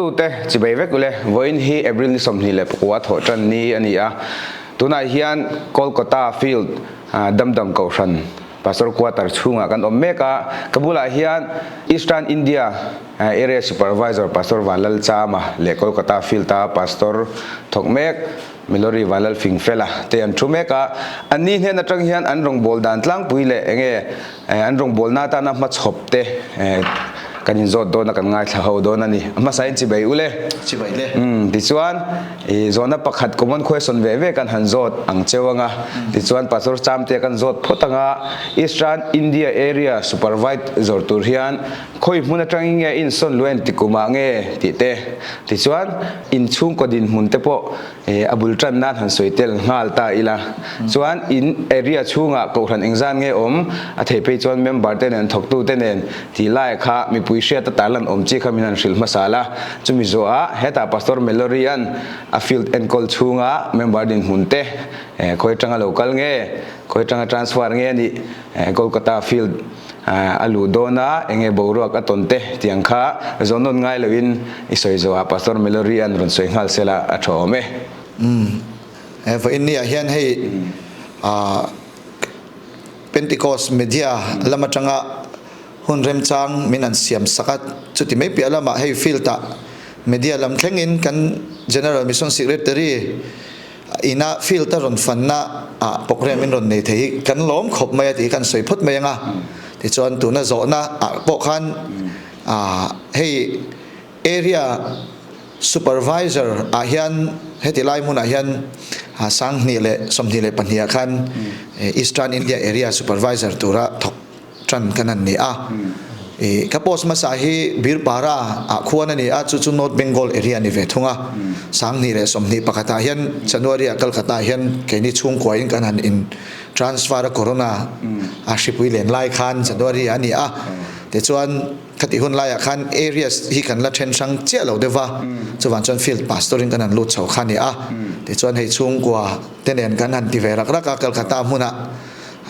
Thlirtute chibei vek ule, vawiin hi April ni 24 thawh tan ni a ni a. Tunah hian Kolkata Field Damdam Kohhran Pastor Quarter chhungah kan awm mek a. Ka bulah hian Eastern India Area Supervisor Pastor Vanlalchama leh Kolkata Field-a Pastor thawk mek Milori Vanlal Fingfela te an thu mek a. Anni hnen atang hian an rawngbâwl dan tlangpui leh enge an rawngbâwlna atana hmachhawp te kan inzawt dawn a, kan ngaithla ho dawn a ni. A hmasain chibei u le. Chibei le. Tichuan, i zawhna pakhat common question ve ve kan han zawt ang cheu anga. Tichuan Pastor Chamte kan zawt phawt anga, Eastern India Area Supervisor tur hian Khawi hmun atangin nge insawn luah inti kumah nge tih te, tichuan inchhungkaw dinhmun te pawh a bul tan nan han sawi tel nghal ta ila. Chuan in area chhungah kohhran engzan nge awm, a thei phei chuan member te nen thawktu te nen tih lai kha mipui hriat a tarlan awm chi kha min han hrilh hmasa la. Chumi zawhah hetah Pastor Mallory an a field enkawl chhunga member dinhmun te khawi atanga lo kal nge, khawi atanga transfer nge a nih, Kolkata field A luh dawn a, enge boruak a tawn te tiang kha zawhnawn ngai loin i sawi zawhah Pastor Mallory an rawn sawi nghal sela a tha awm e. Umm he vawiin ni ah hian hei ah Pentecost media lam atanga hun remchang min an siam sak a, chuti mai piah lamah hei field ah media lam thlengin kan General Mission Secretary Ina field a rawn fanna ah program in rawn nei thei hi kan lawm khawp mai a tih hi kan sawi phawt mai ang a. Tichuan tuna zawhna ah pawh khan ah hei area supervisor ah hian heti lai hmunah hian 2022 ah khan Eastern India area supervisor tura thawk tan kan han ni a. I ka post hmasa hi Birpara ah khuan a ni a, chu chu North Bengal area a ni ve thung a. 2021 ah hian January ah Kolkata ah hian keini chhungkua in kan han in transfer a Corona a hripui len lai khan January ah a ni a. Tichuan khati hun laiah khan areas hi kan la then hrang chiah lo deuh va, chuvang chuan field pastor in kan han lut chho kha a ni a. Tichuan hei chhungkua te nen kan han ti ve rak rak a Kolkata hmunah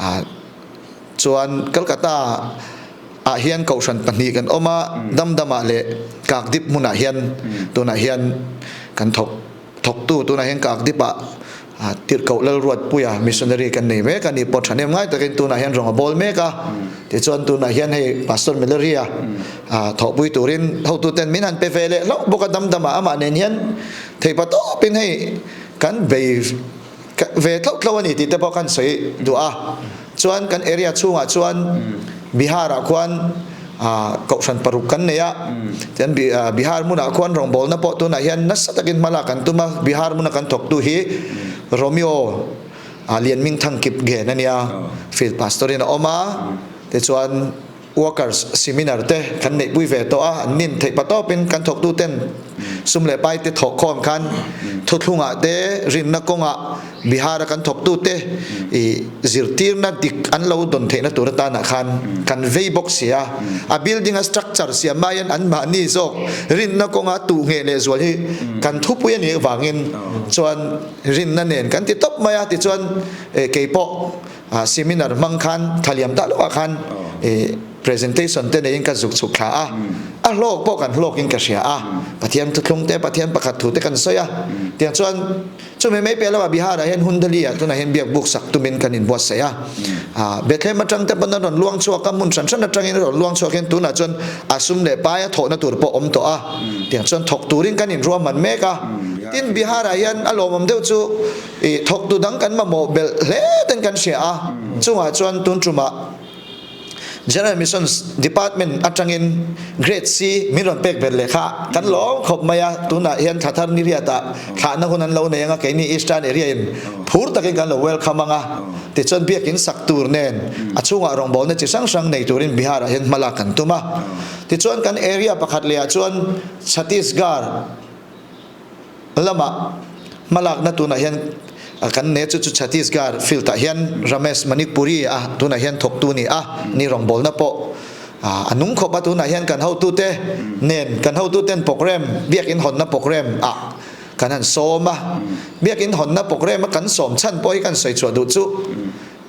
ah. Chuan Calcutta ah hian kohhran pahnih kan awm a, Damdamah leh Kakdip hmunah hian tunah hian kan thawk thawktu tunah hian Kakdip ah Tirhkoh Lalruatpuia missionary kan nei mek a ni pawh thahnem ngai takin tunah hian rawng a bawl mek a, tichuan tunah hian hei Pastor Millery-a thawhpui turin hotuten min han pe ve leh hlauh bawk a Damdamah amah nen hian theihpa tawpin hei kan bei ve tlauh tlauh a ni tih te pawh kan sawi duh a. Chuan kan area chhungah chuan Bihar ah khuan kohhran paruk kan nei a, tian Bihar hmunah khuan rawngbawlna pawh tunah hian nasa takin hma lak kan tum a, Bihar hmuna kan thawktu hi Romeo Lianming Thangkip Gen a nia, field pastor in a awm a, tichuan Workers seminar te kan neihpui ve tawh a, an nin theih patawpin kan thawktuten sum leh pai te thawhkhawm khan thuthlungah te rinna kawngah Bihar a kan thawktute i zirtirna dik an lo dawn theihna tur atanah khan kan vei bawk si a. A building a structure siam aiin anmahni zawk rinna kawnga tuh ngheh leh zual hi kan thupui a nih avangin chuan rinna nen kan ti tawp mai a, tichuan keipawh Seminar hmang khan thaliam tak lohah khan presentation te neiin ka zuk chhuk thla a, a hlawk pawh kan hlawkin ka hria a, Pathian thuthlung te, Pathian pakhat thu te kan sawi a, tiang chuan chumi mai piah lamah Bihar ah hian Hundali ah tunah hian biak buk sak tumin kan inbuatsaih a, Bethlehem atang te pawn a rawn luang chhuak a, hmun hran hran atangin a rawn luang chhuak hian tunah chuan a sum leh pai a thawhna tur pawh awm tawh a, tiang chuan thawk turin kan inruahman mek a, tin Bihar ah hian a lawmawm deuh chu. I thawktu dang kan mamawh belh hle ten kan hria a, chungah chuan tun tumah General Missions Department atangin Grade C min rawn pek ber leh kha kan lawm khawp mai a, tunah hian thla thar ni riatah thlahna hun an lo nei anga keini Eastern area in phur takin kan lo welcome anga, tichuan biakin sak tur nen a chhungah rawngbawlna chi hrang hrang nei turin Bihar ah hian hma lak kan tum a, tichuan kan area pakhat leh ah chuan Chhattisgarh Lamah hmalakna tunah hian kan ne chu chu Chhattisgarh field ah hian Ramesh Manikpuri a tunah hian thawktu ni a ni rawngbawlna pawh a nung khawp a tunah hian kan hotute nen kan hotuten program biakin hawnna program ah kan han sawm a biakin hawnna program a kan sawm chhan pawh hi kan sawi chhuah duh chu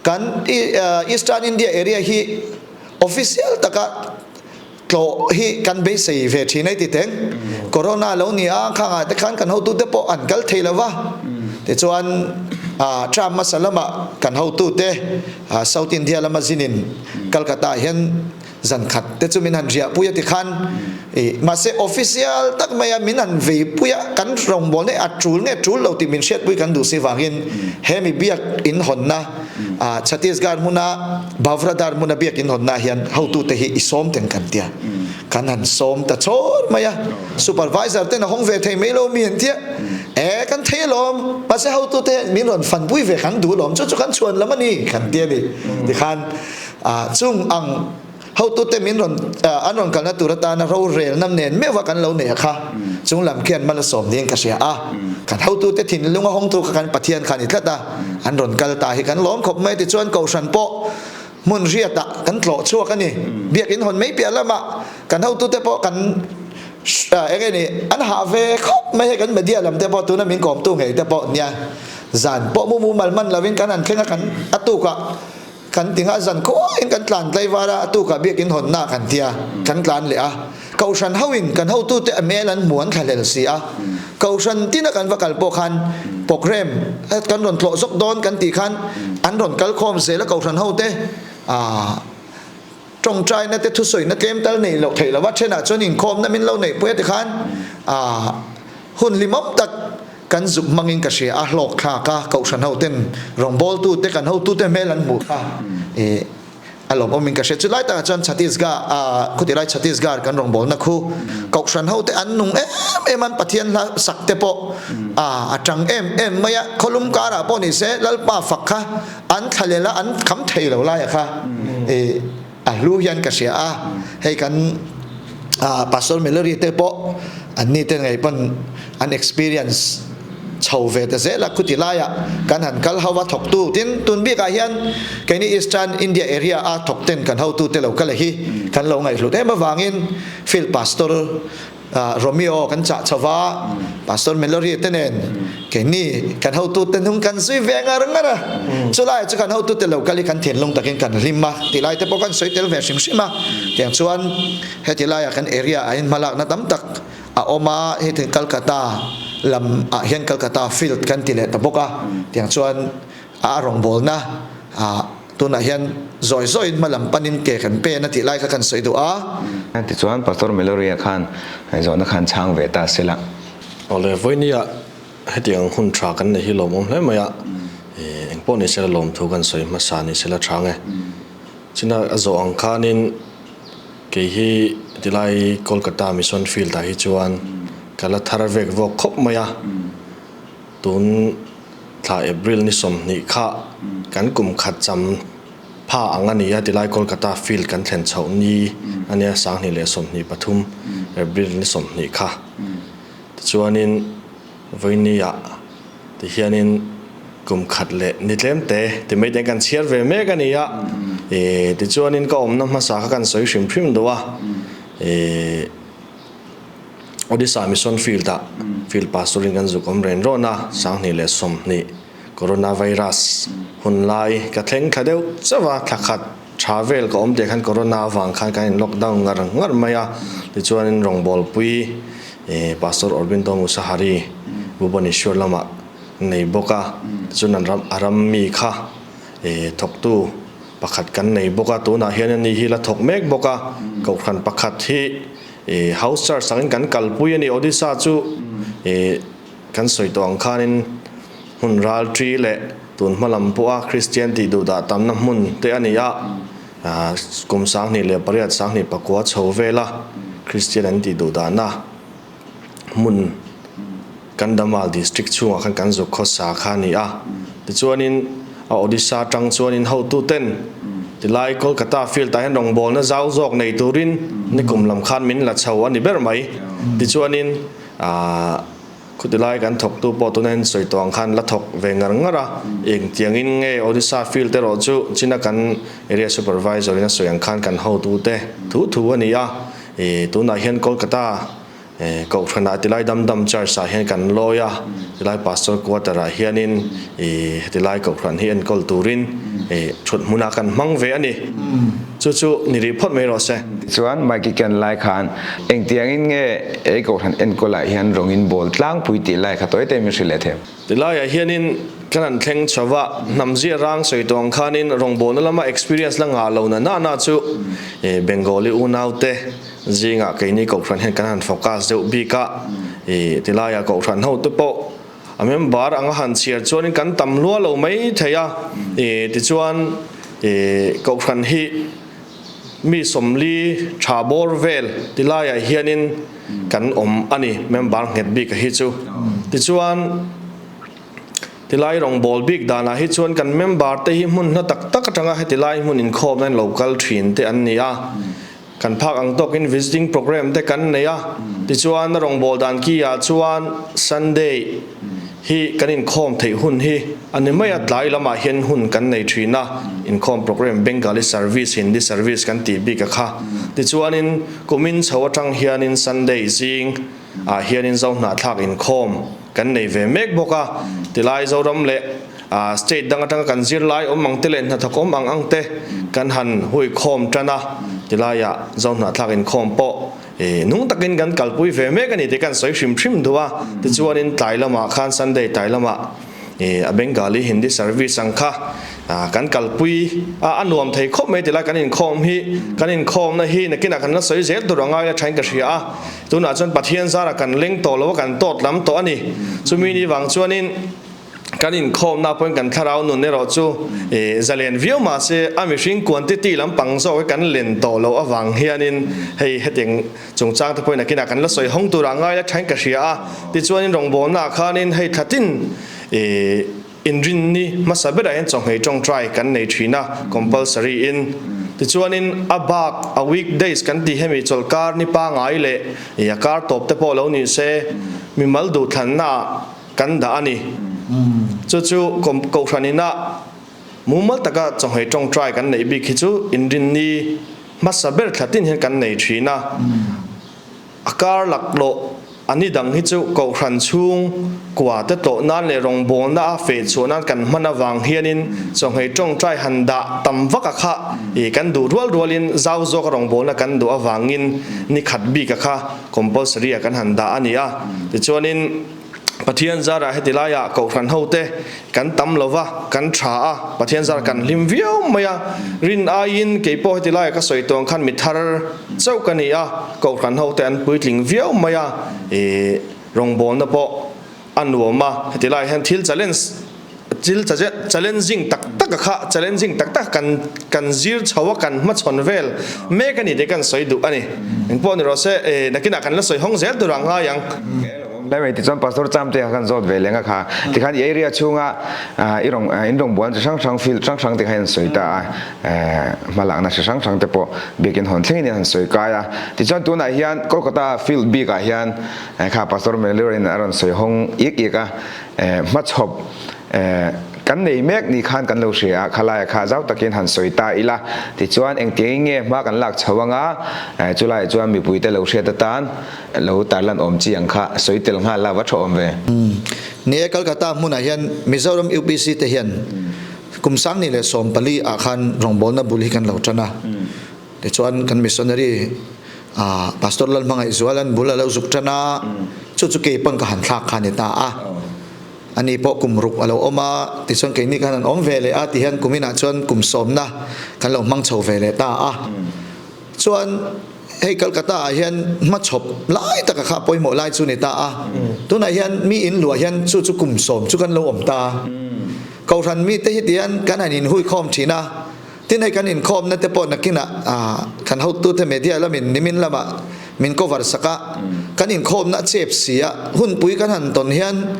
kan Eastern India area hi official taka. Tlawh hi kan beisei ve thin ai ti teng. Corona lo ni a, khangah te khan kan hotute pawh an kal thei lo va. Tichuan term hmasa lamah kan hotute South India lama zinin Calcutta ah hian zan khat te chu min han riahpui a ti khan mahse official tak maia min han veipui a, kan rawngbawlna hi a tul nge tul lo tih min hriatpui kan duh si vangin he mi biak inhawnna Chhattisgarh hmuna Bhavradar hmuna biak inhawnna ah hian hotute hi i sawm teng kan tia. Kan han sawm ta chawr mai a. Supervisor ten a hawng ve thei mai lo mi an tia. E kan thei alawm, mahse hotute min rawn fanpui ve kan duh alawm, chu chu kan chhuan lam a ni kan tia ni. Tikhan chung ang Hotute min rawn an rawn kalna tur atana rorelna nen meuha kan lo nei a kha chung lam khian mal a sawm niin ka hria a. Kan hotute thinlunga hawngtu kha kan Pathian kha a ni tlat a, an rawn kal ta hi kan lawm khawp mai tichuan Kohhran pawh hmun riatah kan tlawh chhuak a ni. Biakinn hawn mai piah lamah kan hotute pawh kan eng nge ni an hah ve khawp mai hei kan media lam te pawh tuna min kawmtu ngei te pawh nia zan pawh mu mumal man lovin kan han thleng a kan a tukah Kan ti nghah zan khuain kan tlan tlaivar a, a tukah biakinn hawnna kan ti a, kan tlan leh a. Kohhran hoin kan hotute a mel an hmu an thlahlel si a. Kohhran tina kan va kal pawh khan programme kan rawn tlawh zawk dawn kan tih khan an rawn kal khawm zel a kohhran hote tawngtaina te thusawina tlem tal nei loh theih lova thenah chuan inkhawmna min lo neihpui a ti khan hun hlimawm tak Kan zuk hmangin ka hria a, hlawk thlak a, Kohhran ho ten rawngbawltu te kan hotu te hmel an hmuh kha i a lawmawmin ka hria. Chulai takah chuan Chhattisgarh a khuti lai Chhattisgarh kan rawngbawlna khu Kohhran ho te an nung em em an Pathian hla sak te pawh a a tang em em mai a, khawlum karah pawh ni se Lalpa fak kha an thlalel a, an kham thei lo laia kha i a hlu hian ka hria a, hei kan Pastor Mallory te pawh an ni te ngei pawn an experience chho ve ta zel a, khuti laiah kan han kal ho a thawktu tin tun bikah hian keini Eastern India area a thawk ten kan hotu te lo kal hi kan lo ngaihhlut em avangin Field Pastor Romeo kan chah chho va, Pastor Mallory te nen keini kan hotute hnung kan zui ve ngar ngar a, chulai chu kan hotute lo kal hi kan thinlung takin kan hlim a tih lai te pawh kan sawi tel ve hrim hrim a, tiang chuan heti laiah kan area ah hian hmalakna tam tak a awm a, heti Calcutta lam ah hian Calcutta field kan ti leh ta bawk a, tiang chuan a rawngbawlna ah Tunah hian zawi zawiin hma lam panin ke kan pen a tih lai kha kan sawi duh a. Tichuan Pastor Meloria khan zawhna khan chhang ve ta se la. Awle, vawinia hetiang hun tha kan nei hi lawmawm hle mai a, engpawh ni sela lawmthu kan sawi hmasa ni sela tha nge. China a zawh ang khanin kei hi tilai Kolkata Mission Field ah hi chuan ka la thar vek vawk khawp mai a. Tun thla April ni 20 kha kan kum khat cham pha ang a ni a, tilai Kolkata field kan thlen chhoh ni a nia, 2023 April ni 20 kha. Tichuanin vawinia tihianin kum khat leh ni tlem te ti mai te kan chhiar ve mek a ni a, tichuanin ka awmna hmasa kha kan sawi hrim hrim duh a, Odisha Mission Field ah Field Pastor in kan zuk awm ren rawn a, 2020 Coronavirus hun lai ka thleng thla deuh chauh a, thla khat tha vel ka awm teh khan Corona avang khan kan in lockdown ngar ngar mai a, tichuanin rawngbawlpui Pastor Aurobindo Musahari Bhubaneswar lamah nei bawk a, tichuan an ram a ram mi kha thawktu pakhat kan nei bawk a, tunah hian ani hi la thawk mek bawk a, kohhran pakhat hi I house church angin kan kalpui a ni. Odisha chu i kan sawi tawh ang khanin hmun ralṭi leh tun hma lam pawha Kristian tih duh dah tamna hmun te a ni a. Kum 2008, 2009 chho vela Kristian an tih duh dahna hmun Kandhamal district chhungah khan kan zuk khawsa kha a ni a. Tichuanin a Odisha atang chuanin hotuten tilai Kolkata field ah hian rawngbawlna zau zawk nei turin nikum lam khan min la chho a ni ber mai. Tichuanin aah khutilai kan thawktu pawh tuna in sawi tawh ang khan la thawk ve ngar ngar a. Engtiangin nge Odisha field erawh chu china kan area supervisor in a sawi ang khan kan hotute thu thu a ni a. Ih tunah hian Kolkata Kohhranah tilai dam dam church ah hian kan lawi a, tilai pastor quarter ah hianin ih hetilai kohhran hi enkawl turin Thut hmunah kan hmang ve a ni. Chu chu ni rih phawt mai rawh se. Tichuan, Mikey ken lai khan engtiangin nge ei kohhran enkawlah hian rawngin bawl tlangpui tih lai kha tawi te min hrilh leh thei. Tilaiah hianin kan han thleng chho va, hnamzia rang sawi tawh ang khanin rawngbawlna lama experience la ngah lo na na na chu Bengali unaute zingah keini kohhran hian kan han focus deuh bik a, tilaiah kohhran hote pawh A member anga han chhiar chuanin kan tam lua lo mai thei a, tichuan Kohhran hi mi 40 tha bawr vel ti laiah hianin kan awm a ni, member nghet bik a hi chu. Tichuan tilai rawngbâwl bik danah hi chuan kan member te hi hmun hla tak tak atanga heti lai hmun inkhawmna in lo kal thin te an ni a. Kan phak ang tawkin visiting program te kan nei a, tichuan a rawngbâwl dan ki ah chuan Sunday hi kan inkhawm theih hun hi a ni mai a, tlai lamah hian hun kan nei thin a, inkhawm program Bengali service, Hindi service kan tih bik a kha. Tichuanin kumin chho atang hianin Sunday zing ah hianin Zohnahthlak inkhawm kan nei ve mek bawk a, tilai Zoram leh state dang atanga kan zirlai awm ang te leh hnathawk awm ang ang te kan han hui khawm tan a, tilaiah Zohnahthlak inkhawm pawh nung takin kan kalpui ve mek a ni tih kan sawi hrim hrim duh a, tichuanin tlai lamah khan Sunday tlai lamah a Bengali Hindi service ang kha kan kalpui a, a nuam thei khawp mai tilai kan inkhawm hi kan inkhawmna hi nakinah kan la sawi zel tur a ngai a thain ka hria a, tunah chuan Pathian zarah kan leng tawh lo a kan tawt lam tawh a ni, chumi ni vang chuanin. Kan inkhawmna pawhin kan thlarau nun erawh chu zalen viau mah se a mihring quantity lampang zawk hi kan len tawh loh avang hianin hei hetiang chungchang te pawhin nakinah kan la sawi hawng turah ngai la thain ka hria a. Tichuanin rawngbawlnaah khanin hei thlatin inrinni hmasa berah hian chawhmei tawngtai kan nei thin a, compulsory in. Tichuanin a bak a weekdays kan tih hemi chawlhkar ni pangai leh a kar tawp te pawh lo ni se mimal duhthlannaah kan dah a ni. Chu chu Kohhran ina mumal taka chawhmei tawngtai kan neih bik hi chu inrinni hmasa ber thla tin hian kan nei thin a. A kar laklawh a ni dang hi chu Kohhran chhung kua te tlawh nan leh rawngbawlna a feh chhuah nan kan hman avang hianin chawhmei tawngtai han dah tam vak a kha i kan duh rual rualin zau zawka rawngbawlna kan duh avangin ni khat bik a kha compulsory a kan han dah a ni a. Tichuanin. Pathian zarah heti laiah Kohhran hote kan tam lo va, kan tha a, Pathian zarah kan hlim viau mai a. Rin aiin kei pawh heti laiah ka sawi tuang khan mi thar chauh ka ni a, Kohhran hote an puitling viau mai a, ih rawngbawlna pawh a nuam a, heti laiah hian thil challenge thil challenging tak tak a kha challenging tak tak kan kan zir chho a kan hmachhawn vel mek a ni tih kan sawi duh a ni. Engpawh ni rawh se, nakinah kan la sawi hawng zel tur a ngai ang. Lai mai tichuan Pastor Chamte kha kan zawt ve leng a kha. Tikhan i area chhunga i rawn in rawn buan chi hrang hrang field hrang hrang te kha in sawi ta a, hmalakna hri hrang hrang te pawh biakin hawn thlengin in han sawi kai a. Tichuan tunah hian Kolkata field bikah hian kha Pastor Melur in a rawn sawi hawng ik ik a, hmachhawp kan nei mek ni khan kan lo hria a, khalaia kha zau takin han sawi ta ila, tichuan engtiangin nge hma kan lak chho anga, chulaiah chuan mipuite lo hriat atan lo tarlan awm chi ang kha sawi tel nghal la va tha awm ve. Ni e, Kolkata hmunah hian Mizoram UPC te hian kum 2014 ah khan rawngbawlna bul hi kan lo tan a, tichuan kan missionary Pastor Lalhmangaihzuala'n bul a lo zuk tan a, chu chu kei pawn ka han thlak kha a ni ta a. Ani pawh kum ruk a lo awm a, tichuan keini khan an awm ve leh a, tihian kum inah chuan kum sawmna kan lo hmang chho ve leh ta a. Chuan hei Kolkata ah hian hmachhawp lai taka kha pawimawh lai chu ni ta a, tunah hian mi in luah hian chu chu kum sawm chu kan lo awm ta. Kohhran mite hi tihian kan han inhui khawm thin a, Tin hei kan inkhawmna te pawh nakinah kan hotute media lamin nimin lamah min cover sak a, kan inkhawmna a chep si a, hunpui kan han tawn hian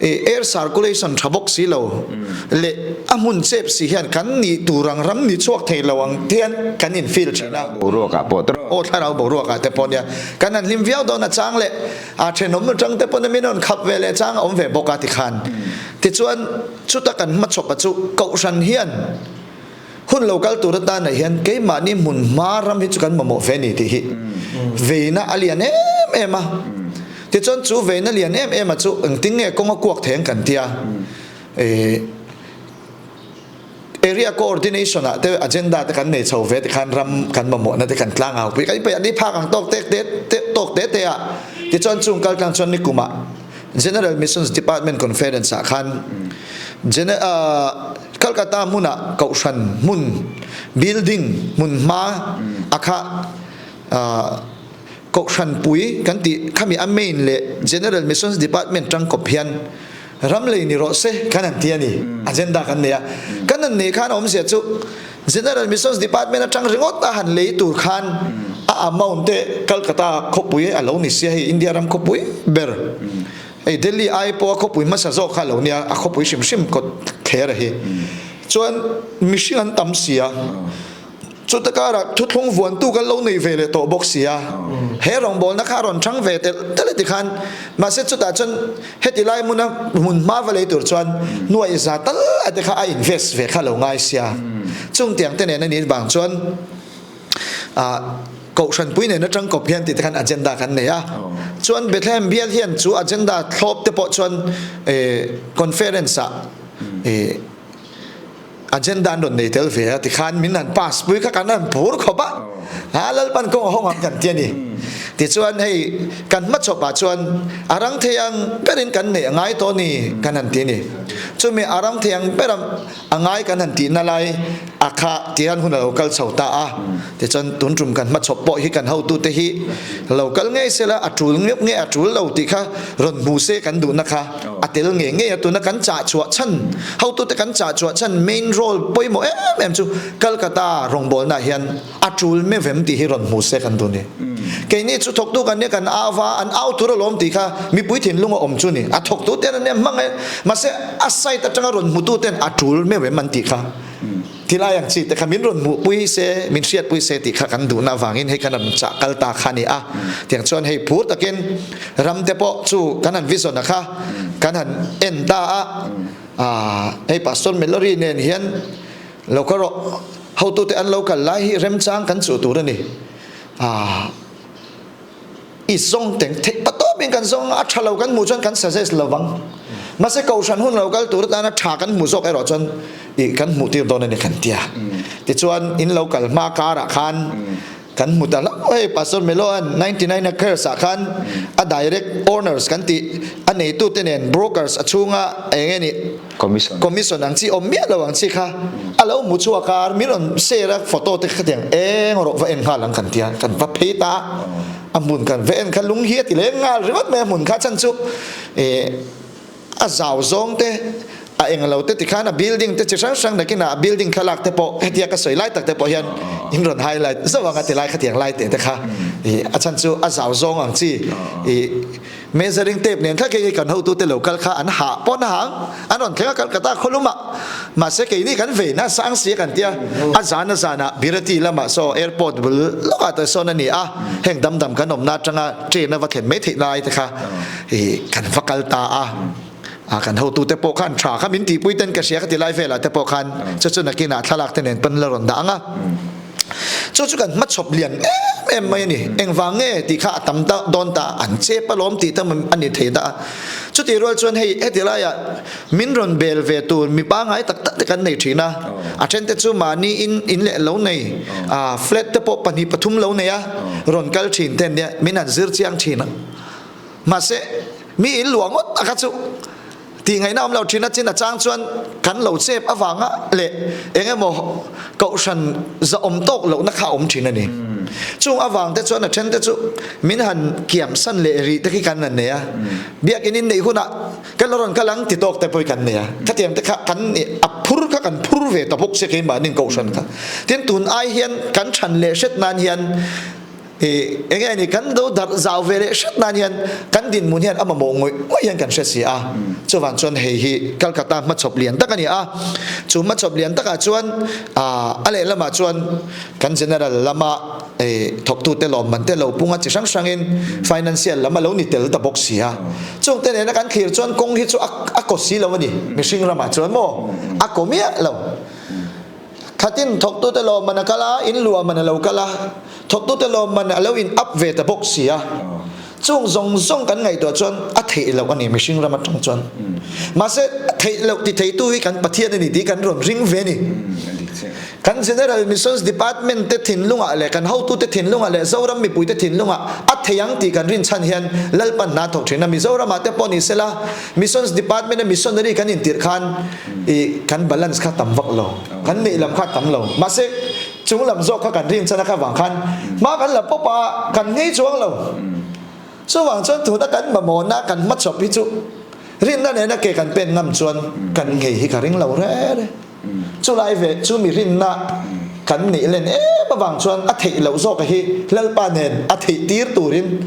air circulation tha bawk si lo leh a hmun chep si hian kan nih tur ang ram ni chhuak thei lo ang te hian kan in feel thin a. Boruakah pawh tawh. Aw thlarau boruakah te pawh nia kan han hlim viau dawn a chang leh a thenawm atang te pawn min rawn khap ve leh chang a awm ve bawk a tikhan. Tichuan chuta kan hmachhawpa chu Kohhran hian hun lo kal tur atanah hian keimahni hmun hma ram hi chu kan mamawh ve a ni tih hi veina a lian em em a. Tichuan chu veina lian em em a chu engtin nge kawng a kuak thei ang kan tia. Area coordination ah te agenda te kan nei chho ve tikhan ram kan mamawhna te kan tlangau pui kan inpeih a ni phak ang tawk tek te te tawk te te a tichuan chung kal tlang chuan nikum ah General Missions Department Conference ah khan Calcutta hmunah kohhran hmun building hmunhma a kha kohhran pui kan tih khami a main leh General Missions Department tangkawp hian ram lei ni rawh se kan han ti a ni agenda kan nei a kan han nei khan a awmzia chu General Missions Department atang ringawt a han lei tur khan a amount te Calcutta khawpui a lo ni sia hei India ram khawpui ber hei Delhi ai pawh a khawpui hmasa zawk kha a lo nia a khawpui hrim hrim kawt thler a hi chuan mihring an tam sia. Chuta karah thuthlung vuantu kan lo nei ve leh tawh bawk si a, he rawngbawlna kha a rawn chang ve telh telh a ti khan, mahse chutah chuan heti lai hmuna hmun hma va lei tur chuan nuaih za tal a te kha a invest ve kha lo ngai sia. Chung tiang te nen a nih vang chuan ah Kohhranpui nen atang kawp hian tih te khan agenda kan nei a, chuan Bethlehem bial hian chu agenda thlawp te pawh chuan conference ah Agenda an rawn nei tel ve a tikhan min han pass pui kha kan han phur khawp a, ha Lalpan kawng a hawng ang kan ti a ni. Tichuan hei kan hmachhawp ah chuan a rang thei ang berin kan neih a ngai tawh a ni kan han ti a ni. Chumi a rang thei ang ber a ngai kan han tihna lai a kha tihian hun a lo kal chho ta a. Tichuan tun tum kan hmachhawp pawh hi kan hotute hi lo kal ngei sela a tul ngeuh nge a tul lo tih kha rawn hmu se kan duhna kha a tel ngei ngei a, tuna kan chah chhuah chhan, hotute kan chah chhuah chhan main role pawimawh em em chu Calcutta rawngbawlnaah hian a tul mevem tih hi rawn hmu se kan duh ni. Keini chu thawktu kan nia kan au va, an au tur alawm tih kha mipui thinlung a awm chu ni. A thawktu ten an nia hmang e, mahse a side atanga rawn hmutu ten a tul mevem an tih kha. Tilai ang chi te kha min rawn hmuhpui se, min hriatpui se tih kha kan duhna avangin hei kan rawn chah kal ta kha a ni a. Tiang chuan hei phur takin ram te pawh chu kan han vision a kha kan han en ta a, aah hei Pastor Mallory nen hian lo ka rawh hotute an lo kal lai hi remchang kan chuh tur a ni. Aah. I zawng teng theih pa tawpin kan zawng a, a tha lo kan hmuh chuan kan suggest lo vang. Mahse kohhran hun lo kal tur atana tha kan hmuh zawk erawh chuan i kan hmuh tir dawn a ni kan tia. Tichuan in lo kal hma karah khan kan hmu ta hlauh hei Pastor Melo-a'n 99 acres ah khan a direct owners kan tih a neitute nen brokers a chhunga eng nge ni Commission. Commission ang chi awm miah lo ang chi kha a lo hmu chhuak a, min rawn share a photo te khatiang eng rawh va en nghal ang kan tia, kan va phei ta a, a hmun kan va en kha lung hi a ti leng nghal ringawt mai a hmun kha chan chu eh a zau zawng te a eng lo te tikhan a building te chi hrang hrang nakinah a building thlalak te pawh hetia ka sawi lai tak te pawh hian in rawn highlight zauh ang a ti lai khatiang lai teh te kha ih a chhan chu a zau zawng ang chi ih Measuring tape nen kha kei kan hotute lo kal kha an hah pawn a hang, an rawn thleng a Calcutta khawlum ah. Mahse keini kan vei na sang si a kan tia, a zan a zan ah Birati lamah saw airport bul lawk ah te sawn a ni a, heng dam dam kan awmna atanga train a va thlen mai theih lai te kha ih kan va kal ta a. A kan hotute pawh khan tha kha min tihpui ten ka hria ka ti lai velah te pawh khan chu chu nakinah thlalak te nen pawn la rawn dah ang a. Chu chu kan hmachhawp lian em em mai a ni. Engvang nge tih kha a tam ta dawn ta, an chep alawm tih tam a ni thei ta a. Chutih rual chuan hei heti laiah min rawn bel ve tur mi pangngai tak tak te kan nei thin a. A then te chu mahni in in leh lo nei, flat te pawh pahnih pathum lo nei a, rawn kal thin te an nia, min han zir chiang thin a. Mahse mi in luah ngawt a kha chu Tih ngaihna awm lo thin a chin a chang chuan kan lo chep avanga leh eng emaw kohhran zahawm tawk lohna kha a awm thin a ni. Chung avang te chuan a then te chu min han kiam san leh rih te khi kan han nei a, biakin in neih hunah kan la rawn kal ang ti tawk te pawh hi kan nei a, khatiang te kha kan a phur kha kan phur ve ta bawk sia keimahni kohhran kha. Tin tun ai hian kan than leh hret nan hian I eng nge ni kan do darh zau ve leh hret nan hian kan dinhmun hian a mamawh ngawih ngawih hian kan hre si a. Chuvang chuan hei hi Calcutta hmachhawp lian tak a ni a. Chu hmachhawp lian takah chuan a lehlamah chuan kan general lama thawktute lawmman te lo punga chi hrang hrangin financial lam a lo ni tel ta bawk si a. Chungte nena kan thlir chuan kawng hi chu a kaw si lo a ni. Mihring ramah chuan maw a kaw miah lo. Khatin thawktute lawmman a kal a, in luahman a lo kal a, thawktute lawmman a lo in up ve ta bawk si a. Chung zawng zawng kan ngaihtuah chuan a theih loh a ni mihring ram atang chuan. Mahse a theih loh ti theitu hi kan Pathian a ni tih kan rawn ring ve a ni. Kan General Missions Department te thinlungah leh kan hotute thinlungah leh Zoram mipuite thinlungah a thei ang tih kan rinchhan hian Lalpan hna thawk thin a. Mizoramah te pawh ni sela Missions Department a missionary kan intirh khan i kan balance kha tam vak lo, kan neih lam kha tam lo. Mahse chung lam zawk kha kan rinchhan a kha vang khan hma kan la pawp a, kan ngei chuang lo. Chuvang chuan tuna kan mamawhna kan hmachhawp hi chu rinna nena ke kan pen ngam chuan kan ngei hi ka ring lo re re. Chulai ve chu mi rinna kan neih len em avang chuan a theih loh zawk hi Lalpa nen a theih tir turin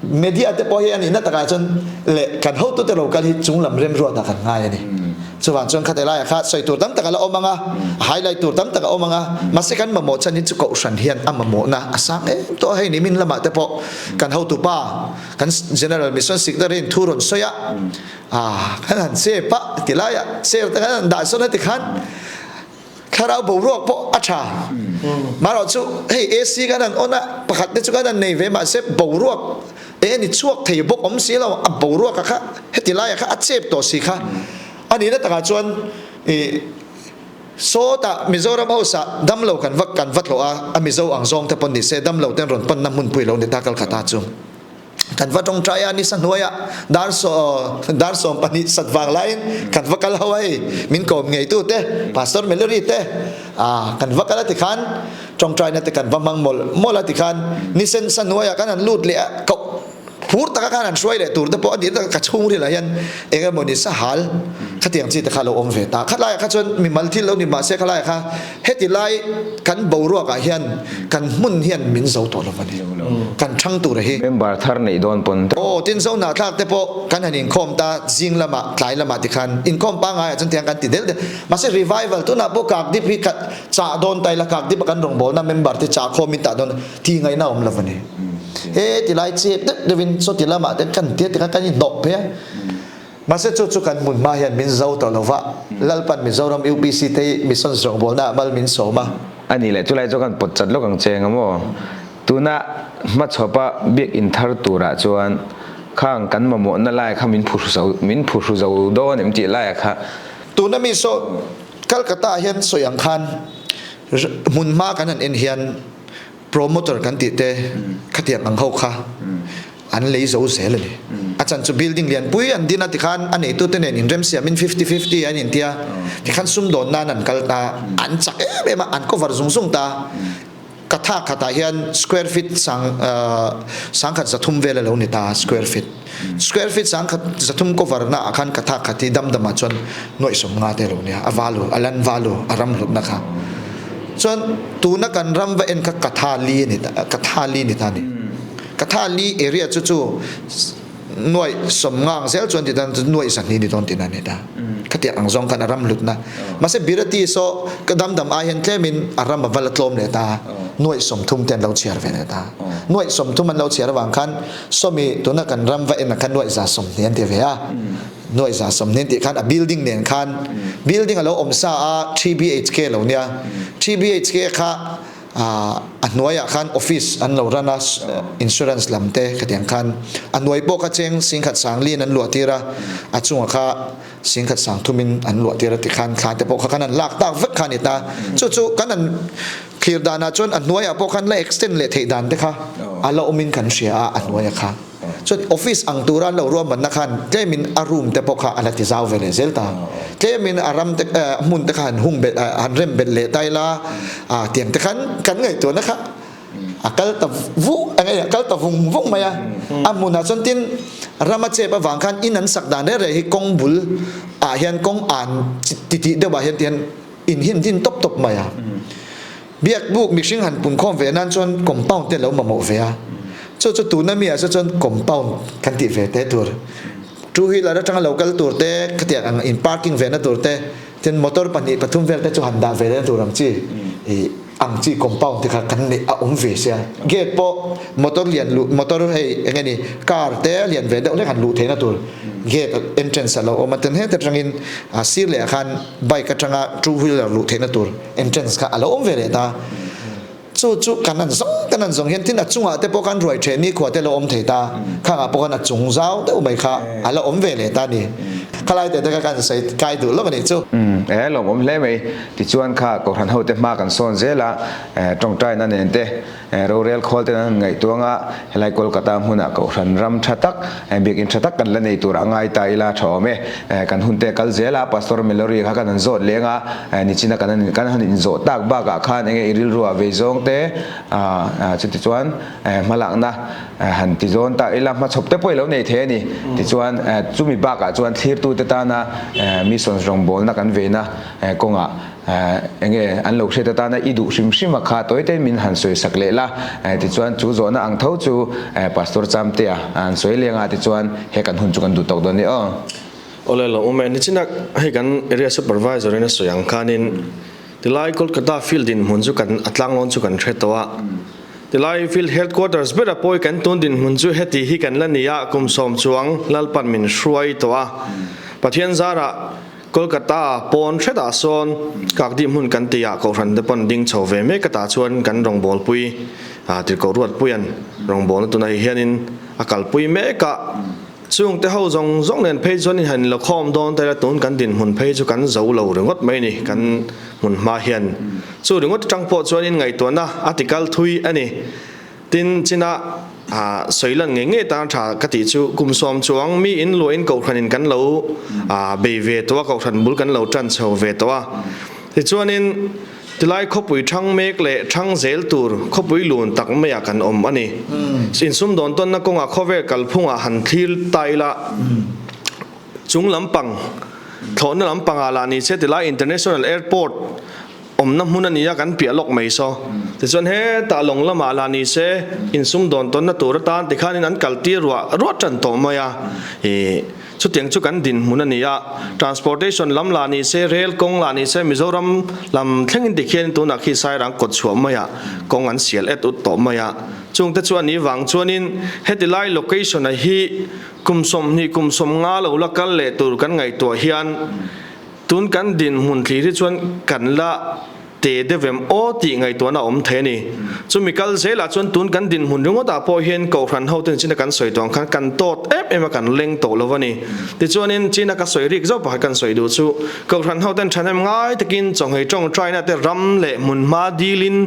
media te pawh hi a nihna takah chuan leh kan hotute lo kal hi chunglam remruatah kan ngai a ni. Chuvang chuan khate laiah kha sawi tur tam tak a la awm ang a, highlight tur tam tak a awm ang a, mahse kan mamawh chan hi chu kohhran hian a mamawhna a sang em tawh a, hei nimin lamah te pawh kan hotupa kan General Mission Secretary in thu rawn sawi a, Ah, kan han chep a ti laiah chair te kan han dah sawn a tikhan thlarau boruak pawh a tha. Marawh chu hei AC kan han on a, pakhat te chu kan han nei ve mahse boruak eng a ni chhuak thei bawk awm si lo, a boruak a kha heti laiah kha a chep tawh si kha. A nihna takah chuan ih sawtah Mizoram House ah damlo kan va kan va tlawh a, a Mizo ang zawng te pawn ni se damlo ten rawn panna hmunpui lo ni ta Kalkata chu. Kan va tawngtai a, nisa hnuaiah dar dar 12 sat vang laiin kan va kal ho a hei, min kawm ngeitu te, Pastor Mallory te, ah kan va kal a tikhan tawngtaina te kan va hmang mawlh mawlh a tikhan nisen sa hnuaiah kan han lut leh a, koh phur taka khan han hruai leh tur te pawh a nih tak ka chhungril ah hian eng emaw ni sahal khatiang chi te kha a lo awm ve ta. Khalaiah kha chuan mimal thil lo ni mahse khalaiah kha Heti lai kan boruakah hian kan hmun hian min zo tawh lo a ni. Kan thang tur hi. Member thar neih dawn pawn. Aw, tin zo hnahthlak te pawh kan han inkhawm ta zing lamah tlai lamah tikhan inkhawm pangaiah chuan tiang kan ti del del. Mahse revival tunah pawh Kakdip hi ka chah dawn ta ila Kakdip a kan rawngbawlna member te chah khawmin tah dawn ti ngaihna awm lo a ni. He ti lai chep deuh deuhin sawti lamah te kan tia tikhan kan inhnawh phei a. Mahse chu chu kan hmun hma hian min zo tawh lo va, Lalpan Mizoram UPC te hi Missions rawngbawlna ah mal min sawm a. A nih leh chulai chu kan pawt chat lawk ang che eng maw? Tuna hmachhawpa biakinn thar turah chuan khang kan mamawhna lai kha min phuhru zo min phuhru zo dawn em tih laiah kha. Tuna mi saw Calcutta ah hian sawi ang khan hmun hma kan han en hian promoter kan tih te khatiang ang ho kha an lei zo zel a ni. A chan chu building lian pui an din a tikhan a neitute nen inremsiamin fifty fifty an intia tikhan sumdawn nan an kal ta an chak em em a an cover zung zung ta katha khatah hian square feet sang sangkhat 300 vel a lo ni ta square feet square feet sangkhat 300 cover na ah khan katha khat hi dam damah chuan nuaih 50 te a lo nia a value a land value a ram hlutna kha chuan tuna kan ram va en kha katha li a ni ta katha li ni ta a ni. Katha li area chu chu nuaih 50 ang zel chuan ti tan nuaih 200 ni dawn tihna a ni ta. Khatiang ang zawng khan a ram hlutna. Mahse Birati saw ka dam dam ai hian tlemin a ram a va la tlawm leh ta. Nuaih 30 te an lo chhiar ve leh ta. Nuaih 30 an lo chhiar avang khan sawmi tuna kan ram va en ah khan nuaih 120 an ti ve a. Nuaih 120 an tih khan a building nen khan building a lo awm sa a 3 BHK lo nia. 3 BHK kha A hnuaiah khan office an lo run a, insurance lam te khatiang khan a hnuai pawh kha cheng 10,000 sangliin an luah tir a, a chungah kha 10,000 sangthumin an luah tir a tikhan thla te pawh kha kan han lak tak vek kha a ni ta. Chu chu kan han thlir danah chuan a hnuaiah pawh khan la extend leh theih dan te kha a la awmin kan hria a, a hnuaiah kha. Chuan office ang tura an lo ruahmanna khan tlemin a room te pawh kha a la ti zau ve leh zel ta. Tlemin a ram te hmun te kha han hung belh han rem belh leh ta ila a tiang te khan kan ngaihtuahna kha a kal ta vung eng a kal ta vung vung mai a. A hmunah chuan tin ram a chep avang khan in an sak dan reh reh hi kawng bul ah hian kawng an titih deuh ah hian ti hian in hin din tawp tawp mai a. Biak buk mihring han punkhawm ve nan chuan compound te lo mamawh ve a, chu chu tuna mi ah chu chuan compound kan tih ve te tur, two wheeler atanga lo kal tur te, khatiang ang in parking ve na tur te, tin motor pahnih pathum vel te chu han dah ve leh na tur ang chi ih ang chi compound te kha kan neih a awm ve sia, gate pawh motor lian luh motor hei eng nge ni car te lian ve deuh hlek han luh theihna tur gate entrance a lo awm a, tin hete atangin a sir leh ah khan bike atanga two wheeler luh theihna tur. Entrance kha a lo awm ve leh ta. Chu chu kan han zawng kan han zawng hian tin a chungah te pawh khan ruai ṭheh nikhua te a lo awm thei ta. Khangah pawh khan a chung zau deuh mai kha a la awm ve leh ta a ni. Khalai te te kha kan sawi kai duh lawk a nih chu. Umm e lawmawm hle mai. Tichuan kha Kohhran hote hma kan sawn zel a, tawngtaina nen te Rorel khawl ten an han ngaihtuang a, helai Kolkata hmunah Kohhran ram tha tak, biakinn tha tak kan la nei tur a ngai ta ila tha awm e. Kan hun te kal zel a, Pastor Mallory kha kan han zawt leng a, nichina kan han kan han inzawh tak bakah khan enge i rilruah vei zawng te chutichuan hmalakna han ti zawn ta ila hmachhawp te pawh i lo nei thei a ni. Tichuan chumi bakah chuan thlirtute tana missions rawngbawlna kan veina kawngah Enge an lo hriat atana i duh hrim hrim a kha tawi tein min han sawi sak leh la. Tichuan chu zawhna ang tho chu Pastor Chamtea a han sawi leng a, tichuan he kan hun chu kan duh tawk dawn ni aw. Awle lo awm e, nichina hei kan area supervisor in a sawi ang khanin tilai Kolkata field dinhmun chu kan a tlanglawn chu kan hre tawh a, tilai field headquarters bera pawi kan tun dinhmun chu heti hi kan la ni a, kum sawm chuang Lalpan min hruai tawh a, Pathian zarah Kolkata pawn hretah sawn Kakdi hmun kan tihah Kohhran te pawn ding chho ve mek atah chuan kan rawngbawlpui Tirhkoh Ruatpuia'n rawngbawlna tunah hi hianin a kalpui mek a. Chung te ho zawng zawng nen phei chuan in han inlakhawm dawn ta ila tun kan dinhmun phei chu kan zo lo ringawt mai a ni kan hmun hma hian. Chu ringawt atang pawh chuan in ngaihtuahna a tikal thui a ni. Tin, china sawi lan ngei ngei tan tha ka tih chu kum sawm chuang mi in luahin kohhranin kan lo bei ve tawh a, kohhran bul kan lo tan chho ve tawh a. Tichuanin tilai khawpui thang mek leh thang zel tur khawpui lun tak maiah kan awm a ni. Insumdawn tawnna kawngah khawvel kalphungah han thlir ta ila chung lampang thlawhna lampangah lah ni se tilai International Airport Awmna hmun a nia kan piah lawk mai saw. Tichuan hetah lawng lamah lah ni se insumdawn tawnna tur atan tikhanin an kal tir ruah ruah tan tawh mai a. Ih chutiang chu kan dinhmun a ni a. Transportation lam lah ni se, rail kawng lah ni se Mizoram lam thlengin tikhianin tunah khi Sairang kawt chhuah maiah kawng an sial et ut tawh mai a. Chungte chu a nih vang chuanin heti lai location a hi kum 20 kum 50 lo la kal leh tur kan ngaihtuah hian Tun kan dinhmun thlir hi chuan kan la te deuh em aw tih ngaihtuahna a awm thei a ni. Chumi kal zelah chuan tun kan dinhmun ringawtah pawh hian Kohhran hoten China kan sawi tawh ang khan kan tawt em em a, kan leng tawh lo a ni. Tichuanin China ka sawi rik zauh pakhat kan sawi duh chu Kohhran hoten thahnem ngai takin chawnghei tawngtaina te ram leh hmunhma dilin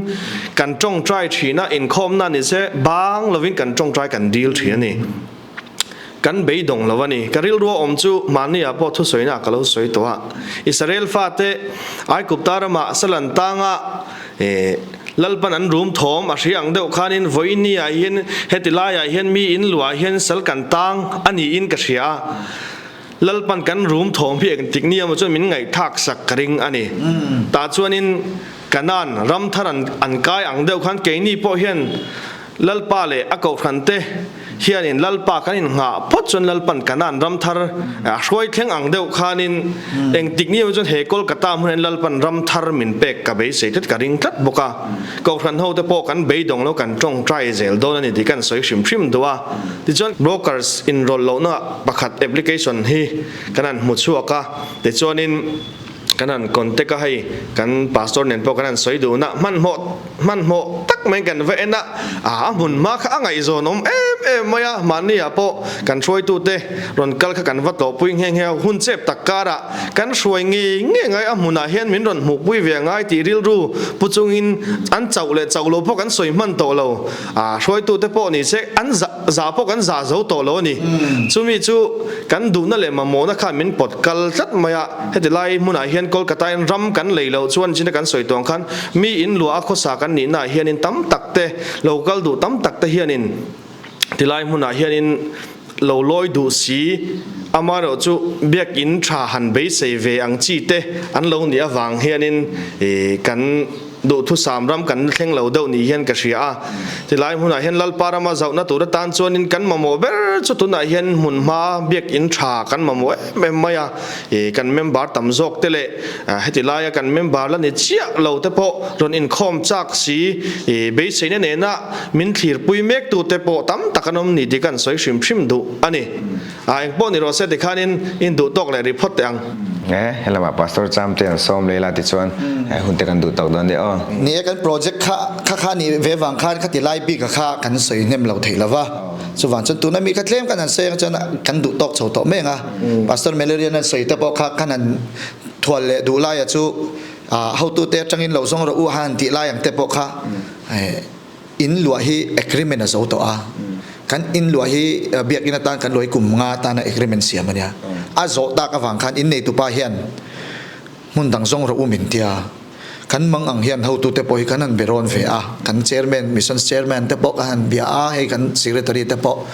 kan tawngtai thin a, inkhawmna ni se bang lovin kan tawngtai kan dil thin a ni. Kan beidawng lo a ni. Ka rilrua awm chu mahniah pawh thusawinak ka lo sawi tawh a. Israel fate Aigupta ramah salan tanga Lalpan an rum thawm a hria ang deuh khanin vawiinniah hian heti laiah hian mi in luah hian sal kan tang a niin ka hria a. Lalpan kan rum thawm hi engtik ni emaw chuan min ngaihthlak sak ka ring a ni. Tah chuanin Kanaan ram thar an kai ang deuh khan keini pawh hian Lalpa leh a kohhrante hianin Lalpa kan innghah phawt chuan Lalpan Kanaan ram thar a hruai thleng ang deuh khanin engtik ni emaw chuan he Kolkata hmunah hian Lalpan ram thar min pek ka beisei tlat ka ring tlat bawk a. Kohhran hote pawh kan beidawng lo kan tawngtai zel dawn a ni tih kan sawi hrim hrim duh a. Tichuan brokers inrawlh lohna pakhat application hi kan han hmu chhuak a, tichuanin Kan han contact a hei kan pastor nen pawh kan han sawi dun a, hmanhmawh hmanhmawh tak mai kan va en a, a hmun hma kha a ngaihzawn awm em em mai a, mahni ah pawh kan hruaitute rawn kal kha kan va tlawhpui nghe nghe a, hun chep tak karah kan hruai ngei ngei ngai a hmunah hian min rawn hmuhpui ve ngai tih rilru pu chungin an chauh leh chauh lo pawh kan sawi hman tawh lo, a hruaitute pawh ni se an zah zah pawh kan zah zo tawh lo a ni, chumi chu kan duhna leh mamawhna khan min pawt kal tlat mai a. Heti lai hmunah hian Kolkata in ram kan lei loh chuan china kan sawi tuang khan mi in luah a khawsa kan nihna ah hianin tam tak te lo kal duh tam tak te hianin tilai hmunah hianin lo lawi duh si amaherawh chu biakin tha han beisei ve ang chi te an lo nih avang hianin kan Duhthusam ram kan thleng lo deuh ni hian ka hria a. Tilai hmunah hian Lalpa rama zauhna tur atan chuanin kan mamawh ber chu tunah hian hmunhma biakinn tha kan mamawh em em mai a. Ih kan member tam zawk te leh heti laia kan member la ni chiah lo te pawh rawn inkhawm chak si ih beiseina nena min thlirpui mek tu te pawh tam tak an awm ni tih kan sawi hrim hrim duh a ni. A engpawh ni rawh se tikhanin in duh tawk leh ri phawt teh ang. E, helamah Pastor Chamte an sawm leh la tichuan hun te kan duh tawk dawn nia aw. Ni e, kan project kha kha kha nih ve vang khan khati lai bik a kha kan sawi hnem lo theih lo va, chuvang chuan tuna mi kha tlem kan han sawi ang chuan kan duh tawk chho tawh mai ang a, Pastor Malerian an sawi te pawh kha kan han thual leh duh laia chu hotute atangin lo zawng rawh u a han tih lai ang te pawh kha In luah hi agreement a zo tawh a, kan in luah hi biakinn atan kan luah hi kum nga atana agreement siam a nia. A zawh tak avang khan in neitupa hian hmun dang zawng rawh u min tia. Kan mang ang hian hotute pawh hi kan han be rawn ve a, kan chairman, missions chairman te pawh kan han bia a, hei kan secretary te pawh.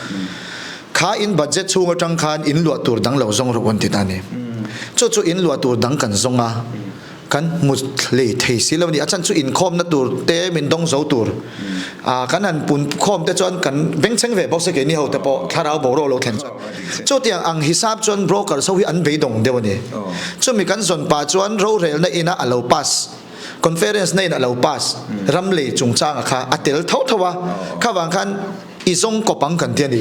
Kha in budget chhung atang khan in luah tur dang lo zawng rawh u an ti ta a ni. Chu chu in luah tur dang kan zawng a. Kan hmu hlei thei si lo a ni. A chhan chu inkhawmna tur te min dawng zo tur a kan han pun khawm te chuan kan bengchheng ve bawk se keini ho te pawh thlarau boruak lo thlen chuan chutiang ang hisap chuan brokers ho hi an beidawng deuh a ni. Chumi kan zawn pah chuan rorelna ina a lo pass conference na in a lo pass ram lei chungchanga kha a tel tho tho a kha vang khan I zawng kawp ang kan ti a ni.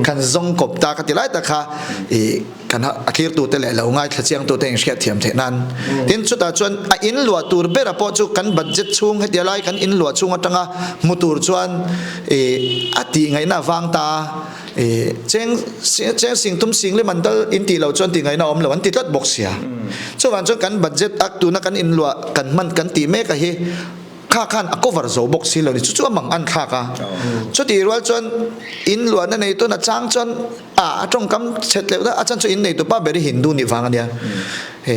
Kan zawng kawp ta ka ti lai tak kha i kan a thlirtute leh lo ngaithla chiangtute in hriat thiam theih nan. Tin chutah chuan a in luah tur bera pawh chu kan budget chhung hetia lai kan in luah chhung atanga hmu tur chuan i a tih ngaihna avang ta i cheng cheng sing tum sing lem an dal in tih loh chuan tih ngaihna awm lo an ti tlat bawk sia. Chuvang chuan kan budget a tuna kan in luah kan hman kan tih mek a hi Kha khan a cover zo bawk si lo ni, chu chu a mang an thlak a. Chutih rual chuan in luahna neitun a chang chuan a a tawngkam chhet leuh a, a chan chu in neitu pa ber hi Hindu nih vang a nia. He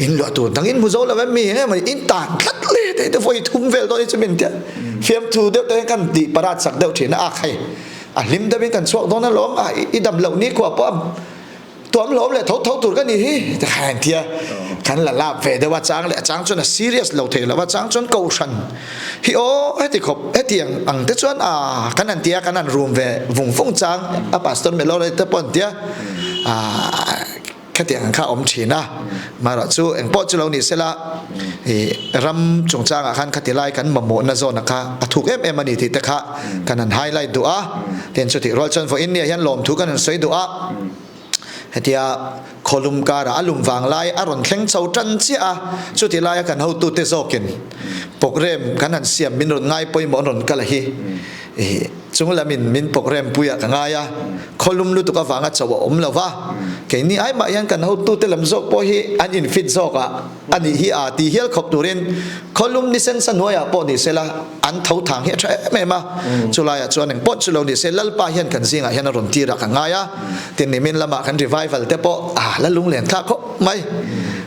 in luah tur dang in hmu zo lo em mi eng emaw in tan tlat le tei te vawi thum vel dawn hi chu min tia fiamthu deuh te hian kan tih parat sak deuh thin a, a khai a hlim deuhin kan chhuak dawn alawm a, i dam loh ni khua pawh a Tuam hlawm leh tho tho tur ka nih hi ti kha an tia. Kan la lap ve deuh a chang leh a chang chuan a serious lo thei lo a chang chuan kohhran hi aw heti khawp heti ang ang te chuan a kan han tia kan han rum ve vung vung chang a pastor Melore te pawh an tia a khatiang ang kha a awm thin a marawh chu engpawh chu lo ni sela i ram chungchangah khan khati lai kan mamawhna zawna kha a thuk em em a ni tih te kha kan han highlight duh a tin chutih rual chuan vawiin nia hian lawmthu kan han sawi duh a hetia khawlum karah a lum vang lai a rawn thleng chho tan chiah a chuti laia kan hotute zawkin program kan han siam min rawn ngai pawimawh an rawn kal a hi ih chung lamin min program puiah ka ngai a khawlum lutuk avanga chauh a awm lo va keini ai mah hian kan hotute lam zawk pawh hi an infit zawk a. A nih hi a ti hial khawp turin khawlum ni sensa hnuaiah pawh ni sela an tho thang hi a tha em em a. Chulaiah chuan eng pawh chu lo ni se Lalpa hian kan zingah hian a rawn tir a ka ngai a. Tin nimin lamah kan revival te pawh a la lunglen thlak khawp mai.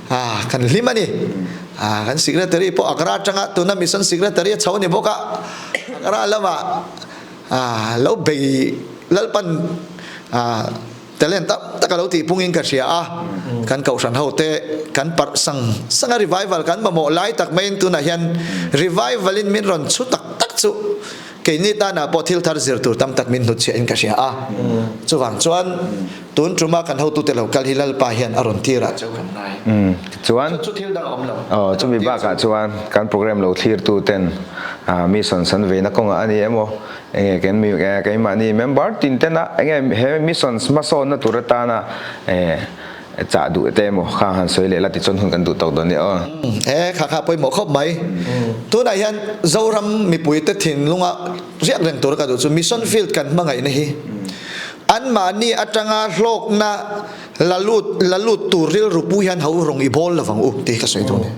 A kan hlim a ni. A kan secretary pawh Agra atanga tuna mission secretary a chho a ni bawk a. Agra lamah a lo bei Lalpan a Talent tam tak a lo tih pungin ka hria a, kan kohhran ho te kan parh sang sang a, revival kan mamawh lai tak maiin tunah hian revival in min rawn chhu tak tak chu keini tanah pawh thil thar zir tur tam tak min hnutchhiah in ka hria a, chuvang chuan tun tuma kan hotute lo kal hi Lalpa hian a rawn tirah cheu kan ngai. Chuan Chu thil dang a awm lo. Aw chumi bakah chuan kan program lo thlir tu ten mission san veina kawngah a ni emaw Enge kan mi keimahni member tin tena enge he missions hmasawnna tur atana chah duh te emaw kha han sawi leh la tichuan hun kan duh tawk dawn nia aw. He kha kha pawimawh khawp mai. Tunah hian Zoram mipuite thinlunga riak reng tura ka duh chu mission field kan hmangaihna hi anmahni atanga hlawkna la lut la lut tur rilru pu hian ho rawng i bawl lovang u tih hi ka sawi duh a ni.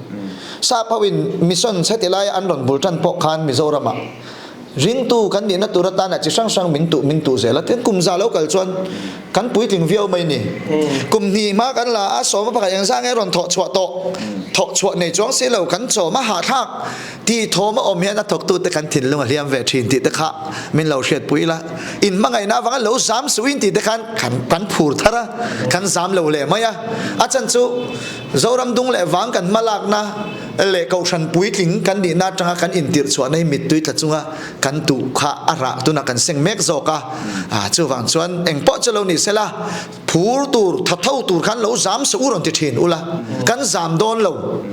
Sap ho in mission heti laia an rawn bul tan pawh khan Mizoramah Ringtu kan nihna tur atana chi hrang hrang min tuh min tuh zel a, tin kum za lo kal chuan kan puitling viau mai ni. Kum hnih hma kan la a, sawma pakhat eng zang nge rawn thawh chhuah tawh, thawh chhuah nei chuang si lo kan chawm a hahthlak tih thawm a awm hian a thawktute kan thinlung a hliam ve thin tih te kha min lo hriatpui ila. In hmangaihna avanga lo zam suh in tih te khan kan kan phur thar a, kan zam lo leh mai a. A chan chu Zoram dung leh vang kan hmalakna leh kohhran puitling kan nihna atanga kan intirh chhuahna hi mittui tla chunga kan tuh kha a rah tunah kan seng mek zawk a. Chuvang chuan engpawh chu lo ni sela, phur tur, tha tho tur khan lo zam suh u rawn ti thin ula, kan zam dawn lo.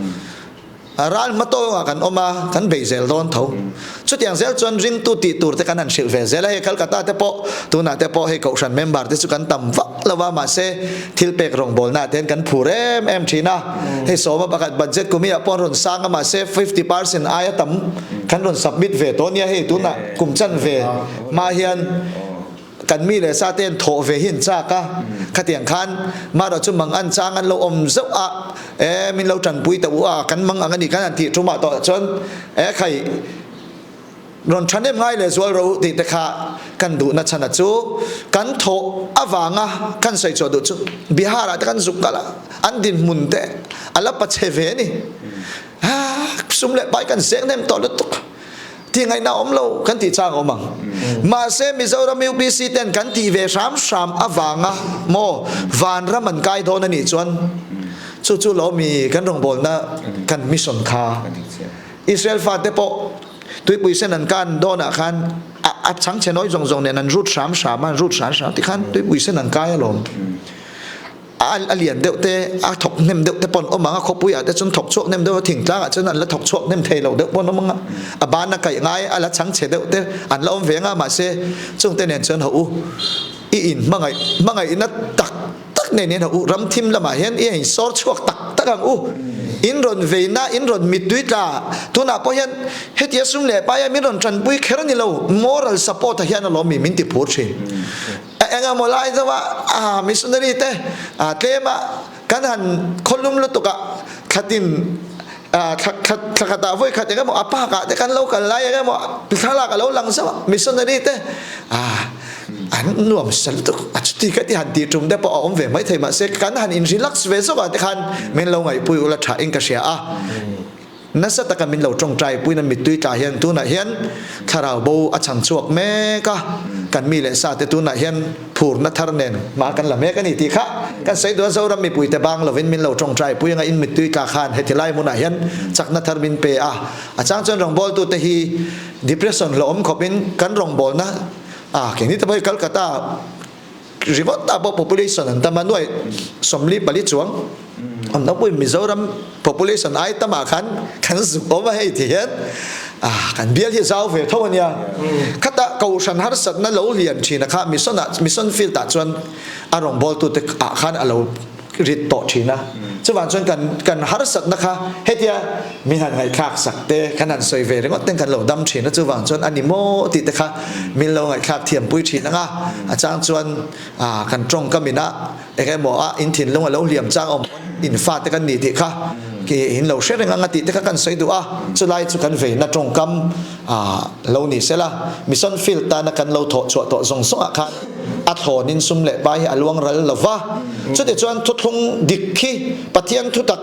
Ral hmatawngah kan awm a, kan bei zel dawn tho. Chutiang zel chuan ringtu tih tur te kan han hrilh ve zel a, hei Calcutta te pawh tunah te pawh hei Kohhran member te chu kan tam vak lo a, mahse thil pek rawngbawlnaah te hian kan phur em em thin a. Hei sawma pakhat budget kumiah pawh an rawn sang a, mahse 50% aia tam kan rawn submit ve tawh nia hei tunah kum chanve hma hian. Kan mi leh sa te an thawh ve hi an chak a, khatiang khan mahrawh chu mang an chang an lo awm zauh a, e min lo tanpui ta u a, kan mang ang a nih khan an tih tumah tawh chuan e khai rawn thahnem ngai leh zual ro tih te kha kan duhna chhan a chu kan thawh avanga kan sawi chhuah duh chu Bihar ah te kan zuk kalh a, an dinhmun te a la pachhe ve a ni, sum leh pai kan seng hnem tawh lutuk. Ti ngaihna awm lo kan tih chang awm ang. Mahse Mizoram UPC ten kan tih ve hram hram avanga maw vanram an kai dawn a nih chuan chu chu lo mi kan rawngbawlna kan mission kha Israel fate pawh tuipui sen an kan dawnah khan a chhangchhe nawi zawng zawng nen an rut hram hram a, an rut hram hram tikhan tuipui sen an kai alawm. A lian deuh te, a thawk hnem deuh te pawn awm ang a, khawpui ah te chuan thawk chhuak hnem deuh a, thingtlang ah chuan an la thawk chhuak hnem thei lo deuh pawn awm ang a, a ban a kaih ngai a la chhang chhe deuh te an la awm ve ang a, mahse chung te nen chuan haw u i in hmangaih hmangaihna tak tak nen hian haw u, ram thim lamah hian i in sawr chhuak tak tak ang u, in rawn veina in rawn mittui tla tunah pawh hian hetia sum leh paia min rawn tanpui kher a ni lo, moral support ah hian alawm mi min ti phur thin. A engemaw lai deuha a missionary te tlema kan han khawlum lutuk a thlatin thlakhatah vawi khat engemaw a park ah te kan lo kal lai engemaw thlalak a lo lang zauh a missionary te an nuam sa lutuk a chuti ka ti han tih tum te pawh a awm ve maithei mahse kan han in relax ve zawk ah te khan min lo ngaihpui ula tha in ka hria a. Nasa taka min lo tawngtai puina mittui tla hian tunah hian thlarau bo a chang chhuak mek a, kan mi leh sa te tunah hian phurna thar nen hma kan la mek a ni tih kha kan sawi duh a, Zoram mipuite bang lovin min lo tawngtai pui anga in mittui tla khan heti lai hmunah hian chakna thar min pe a, a chang chuan rawngbawltute hi depression hlauhawm khawpin kan rawngbawlna a keini te pawh hi Calcutta Ringawt ah pawh population an tam a, nuai 44 chuang an lo pawhin Mizoram population ai tam ah khan kan zuk awm a hei ti hian ah kan bial hi zau ve tho a nia. Khata kohhran harsatna lo lian thin a kha mission ah mission field ah chuan a rawngbawltu te ah khan a lo rit tawh thin a. Chuvang chuan kan kan harsatna kha hetia min han ngaihthlak sak te kan han sawi ve ringawt ten kan lo dam thin a, chuvang chuan a ni maw tih te kha min lo ngaihthlak thiam pui thin ang a, a chang chuan ah kan tawngkam ina eng emaw a in thinlung a lo hliam chang awm pawn in fate kan nih tih kha ki in lo hre reng ang a tih te kha kan sawi duh a, chulai chu kan veina tawngkam ah lo ni sela mission field tana kan lo thawh chhuah tawh zawng zawng ah khan a thlawnin sum leh pai hi a luang ral lo va. Chutichuan thuthlung dik hi Pathian thutak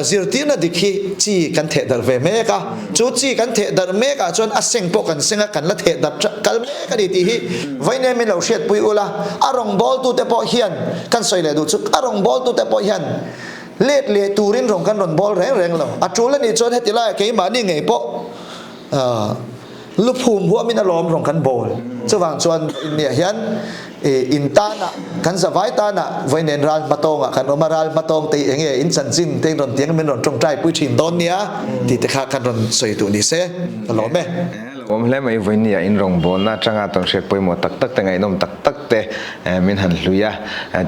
zirtirna dik hi chi kan theh darh ve mek a. Chu chi kan theh darh mek ah chuan a seng pawh kan seng a, kan la theh darh kal mek a ni tih hi vawiin min lo hriatpui ula. A rawngbawltute pawh hian kan sawi leh duh chu a rawngbawltute pawh hian let leh turin rawn kan rawn bawl reng reng lo. A tul a nih chuan heti laiah keimahni ngei pawh Luphum huamin a lawm rawng kan bawl. Chuvang chuan inniah hian in tana kan zavai tana vawiin ral hmatawngah kan awm a, ral hmatawng te hi enge in chanchin te in rawn tiang min rawn tawngtai pui thin dawn nia tih te kha kan rawn sawi duh ni se ka lawm e. Lawm hle mai vawiinniah in rawngbawlna atanga tawnhriat pawimawh tak tak te ngaihnawm tak tak te min han hlui a,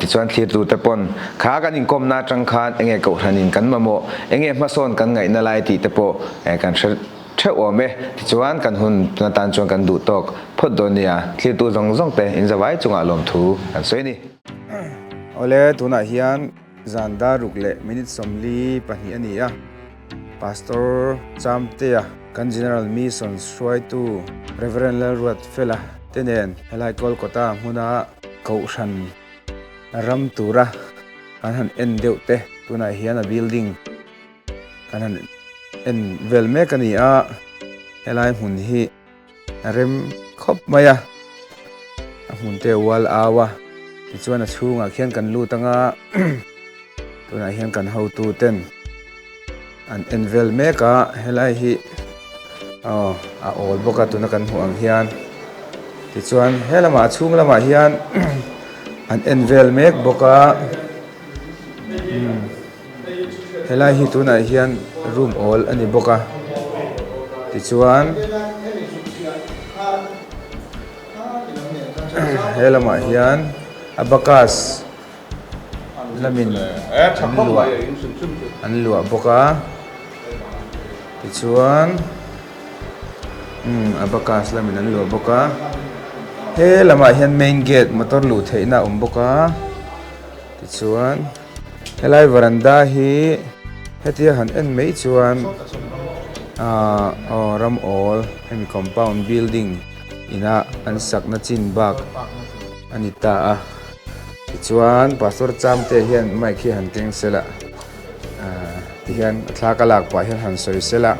tichuan thlirtute pawn kha kan inkawmna atang khan enge kohhranin kan mamawh, enge hmasawn kan ngaihna lai tih te pawh kan hre Theuh awm e, tichuan kan hun tuna tan chuan kan duh tawk phawt dawn nia, thlirtu zawng zawng te in zavai chungah lawmthu kan sawi a ni. Awle, tunah hian zan dar ruk leh minute 42 a ni a, Pastor Chamtea, kan General Missions hruaitu Rev. Lalruatfela te nen helai Kolkata hmuna Kohhran ram tura kan han en deuh te, tunah hian a building Kan han en vel mek a ni a, helai hmun hi a rem khawp mai a, a hmun te a ual au a, tichuan a chhungah khian kan lut anga tunah hian kan hotu ten an en vel mek a, helai hi aw a awl bawk a tuna kan hmuh ang hian tichuan he lamah a chhung lamah hian an en vel mek bawk a. Helai hi tunah hian room awl a ni bawk a, tichuan he lamah hian abacus lamin an luah an luah bawk a tichuan umm abacus lamin an luah bawk a he lamah hian main gate motor luh theihna a awm bawk a tichuan helai varanda hi hetia han en mai chuan ahh aw ram awl hemi compound building ina an sakna chin bak a ni ta a. Tichuan Pastor Chamte hian mic hi han keng sela ahh tihian a thla ka lak pah hian han sawi sela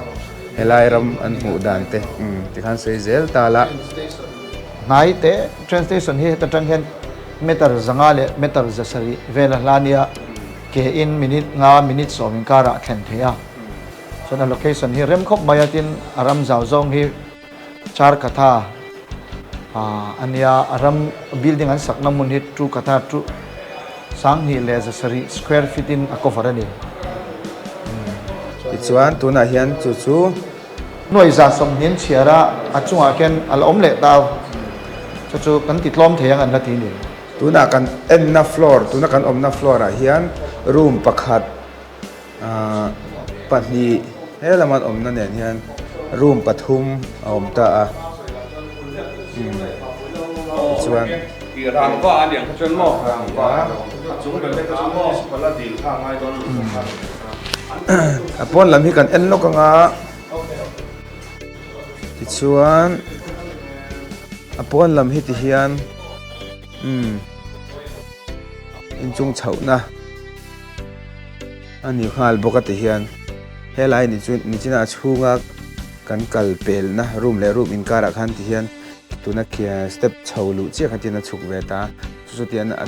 helai ram an hmuh dan te umm tikhan sawi zel ta la. Hnai te train station hi heta tang hian meter 500 leh meter 700 vel a hla nia ke in minute nga minute sawm inkarah a thlen thei a chuan a location hi rem khawp mai a tin a ram zau zawng hi Char Katha a nia, a ram building an sakna hmun hi 2 Katha 2 2170 square feet in a cover a ni. Tichuan tunah hian chu chu. Nuai 120 an chhiar a, a chungah khian a la awm leh ta a, chu chu kan ti tlawm thei ang an la ti ni. Tunah kan enna floor, tuna kan awmna floor ah hian room pakhat. Ahh pahnih he lama an awmna nen hian room pathum a awm ta a umm tichuan a pawn lam hi kan en lawk ang a tichuan a pawn lam hi ti hian umm inchung chhohna. A ni nghal bawk a ti hian helai ni chu nichina a chhunga kan kal pelna room leh room inkarah khan ti hian tuna khi step chho luh chiah kha tihian a chhuk ve ta chu chu tihian a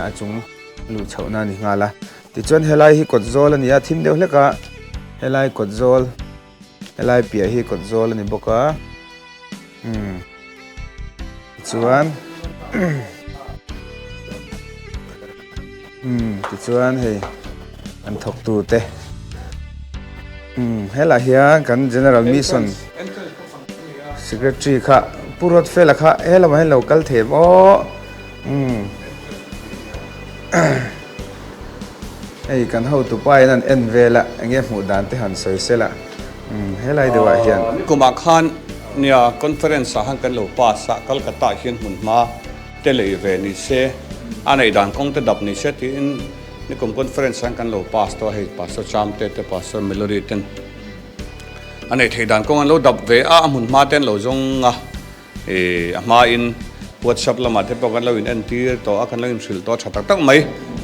a chung luh chhohna a ni nghal a tichuan helai hi kawt zawl a ni a thim deuh hlek a helai kawt zawl helai piah hi kawt zawl a ni bawk a umm. Tichuan umm tichuan hei an thawk tu te umm helai hian kan general mission secretary kha Pu Ruatfela kha he lamah hian lo kal thei em aw umm hei kan hotu pa in an en vel a eng nge hmuh dan te han sawi sela umm helai deuhah hian. Kumah khan Nia, conference ah khan kan lo pass a, Calcutta ah hian hmun hma te lei ve ni se, a neih dan kawng te dap ni se tiin nikum conference ah hian kan lo pass tawh a, hei Pastor Chamte te Pastor Melody ten a neih theih dan kawng an lo dap ve a, a hmun hma te an lo zawng a, ih a hma in WhatsApp lamah te pawh kan lo in entir tawh a, kan lo inhrilh tawh a tha tak tak mai,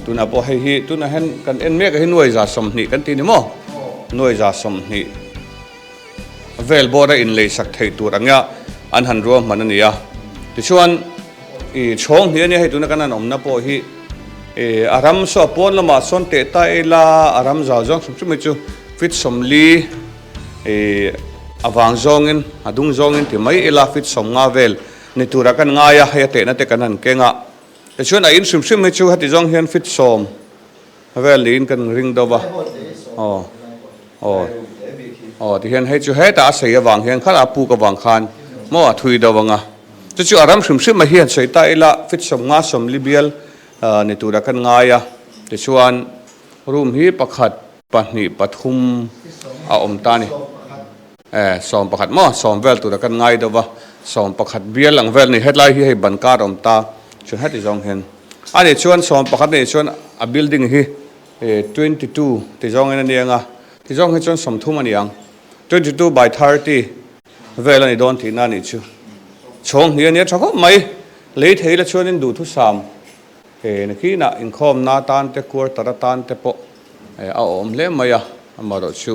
tunah pawh hei hi tunah hian kan en mek ah hi nuai 120 kan ti ni maw? Nuai 120. Vel bawr a inleisak theih tur anga an han ruahman a ni a. Tichuan, i chhawng hnih a nia, hei tuna kan han awmna pawh hi i a ram saw pawn lamah sawn teh ta ila a ram zau zawng hrim hrim hi chu feet 40 i a vang zawngin a dung zawngin ti mai ila feet 50 vel ni turah kan ngai a, hei a tehna te kan han keng a. Tichuan, a in hrim hrim hi chu heti zawng hian feet 10 Vel niin kan ring deuh va, aw aw aw tihian hei chu hetah a sei avang hian khala a puk avang khan maw a thui deuh ang a, chu chu a ram hrim hrim a hian sawi ta ila feet 50 40 bial ni tura kan ngai a, tichuan room hi pakhat pahnih pathum a awm ta a ni, e 11 maw sawm vel tura kan ngai deuh va, 11 bial ang vel a ni, hetlai hi hei ban kar a awm ta chuan heti zawng hian. A nih chuan 11 nih chuan a building hi 22 ti zawngin a ni ang a, ti zawng hi chuan 30 a ni ang. 22 by 30 vel a ni dawn tihna a nih chu. Chhawng hnih a nia tha khawp mai. Lei thei la chuanin duhthusam he nakinah inkhawmna atan te quarter atan te pawh a awm hle mai a, amaherawhchu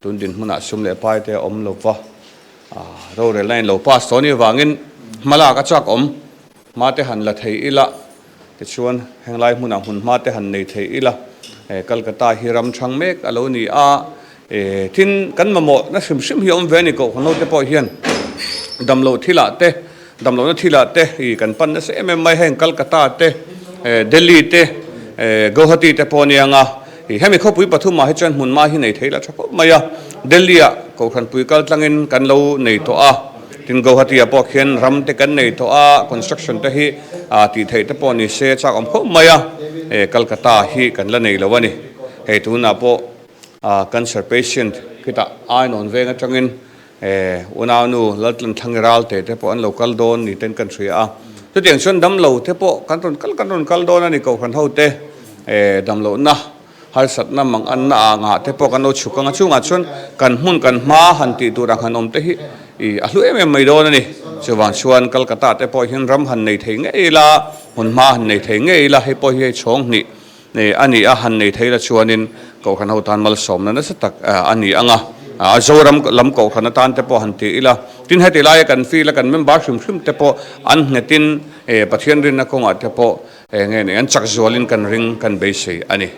tun dinhmunah sum leh pai te a awm lo va, rorelna in lo pass tawh a nih avangin hmalak a chak awm. Hma te han la thei ila, tichuan henglai hmunah hmun hma te han nei thei ila, Calcutta hi ram chhang mek a lo ni a, tin kan mamawh na hrim hrim hi a awm ve a ni koh khawnlo te pawh hian damloh thilah te, damlohna thilah te i kan pan nasa em em mai heng Calcutta te, Delhi te, Guwahati te pawh a ni ang a. I hemi khawpui pathumah hi chuan hmunhma hi nei thei la tha khawp mai a, Delhi-ah Kohhranpui kal tlangin kan lo nei tawh a, tin Guwahati-ah pawh khian ram te kan nei tawh a, construction te hi tih theih te pawh ni se chak awm khawp mai a, Calcutta hi kan la nei lo a ni. Hei tunah pawh cancer patient khitah Ainawn veng atangin Unaunu Laltlanthlangi Ralte te pawh an lo kal dawn ni ten kan hria a. Chutiang chuan damlo te pawh kan rawn kal kan rawn kal dawn a ni Kohhran ho te damlohna harsatna mang anna ah ngah te pawh kan lo chhuk ang a. Chungah chuan kan hmun kan hma han tih tur ang han awm te hi a hlu em em mai dawn a ni. Chuvang chuan Calcutta te pawh hian ram han nei thei ngei ila, hmun hma han nei thei ngei ila hei pawh hi hei chhawng hnih A ni a, han nei thei la chuanin Kohhran ho tan malsawmna nasa tak a ni ang a, a Zoram lam Kohhran atan te pawh han ti ila, tin heti laia kan feel a kan member hrim hrim te pawh an nghetin Pathian rinna kawngah te pawh nge ni an chak zualin kan ring kan beisei a ni.